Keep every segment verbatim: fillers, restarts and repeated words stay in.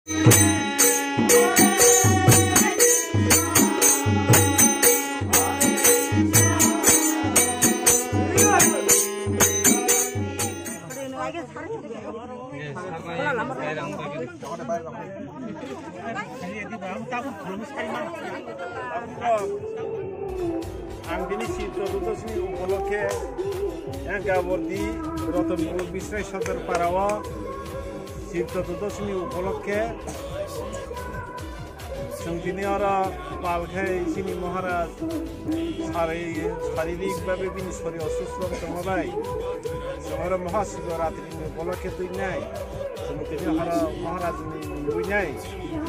Ang bini Shib Chotudoshini upolokhe Engkabordi Rotonpur Biswai Sodor Parao Shib Chotudoshini upolokhe chwng tini oro pal khai chini Maharaj sari-, saririk bhabe bini sori osusto tongma bai chwng oro Mahashivratri ni upolokhe twi nai chwng tini oro Maharaj ni mungwi nai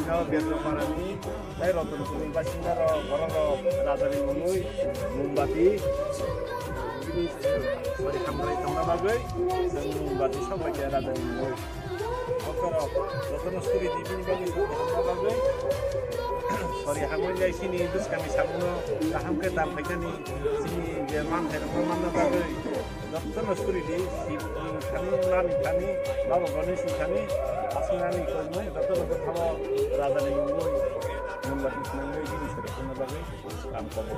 no Bedraparani. Tei Rotonpurni basinda rok, borok rok rajani mungwi mombati, bini sori hambai tongna bagwi, chwng mombati sok bai khe rajani mungwi. Bokhorok jotono suri di bini bagwi sori hamna bagwi. Sori hamwi jai chini bwskangni samungno kaham khe tal phaikani chini je manthai rokno manna bagwi. Jotono suri di, Shib ni thani, nani thani, Baba Ganesh ni thani, aswk nani koi noi, jotono bwkhao rajani mungwi, mungwi swnamwi bini sori khna bagwi kam kobo.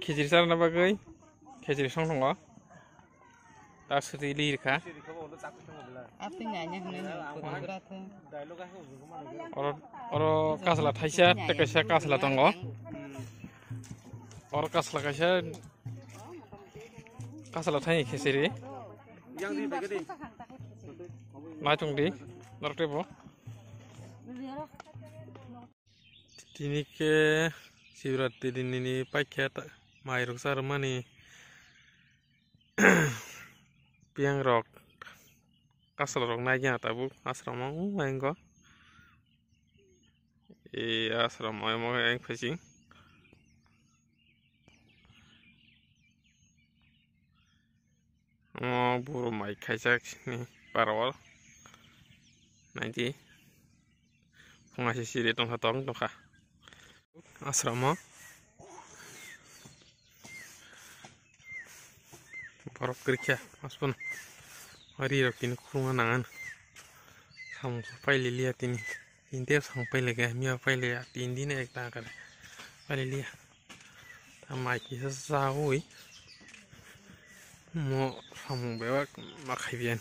Khichiri charna bagwi khichiri song tongo. Ta sri li rikha. Apni nanya hwnwi nung phunukgra thung. Oro, oro kasla thaisa, tei kaisa kasla tongo. Oro kasla kaisa, kasla thani khichiri. Naitung di, norok tebo. Tini khe Shivratri nini paikha ta-, mairok charwmani piyang rok, kasla rok naigya tabuk asromo wngkha. E asromo emo wng phaising. Omo buru mai khaijak ni parao naidi phunga se siri tongkha tong tongkha asromo borok kwrwikha aswkno ri rok tini khulumna nangan samung paililiya tini. Tini tei samung pailika, miya pailika, tin din ekta kare paililiya. Ta mai kisa chawi mo samung bebak ma khaibiyan.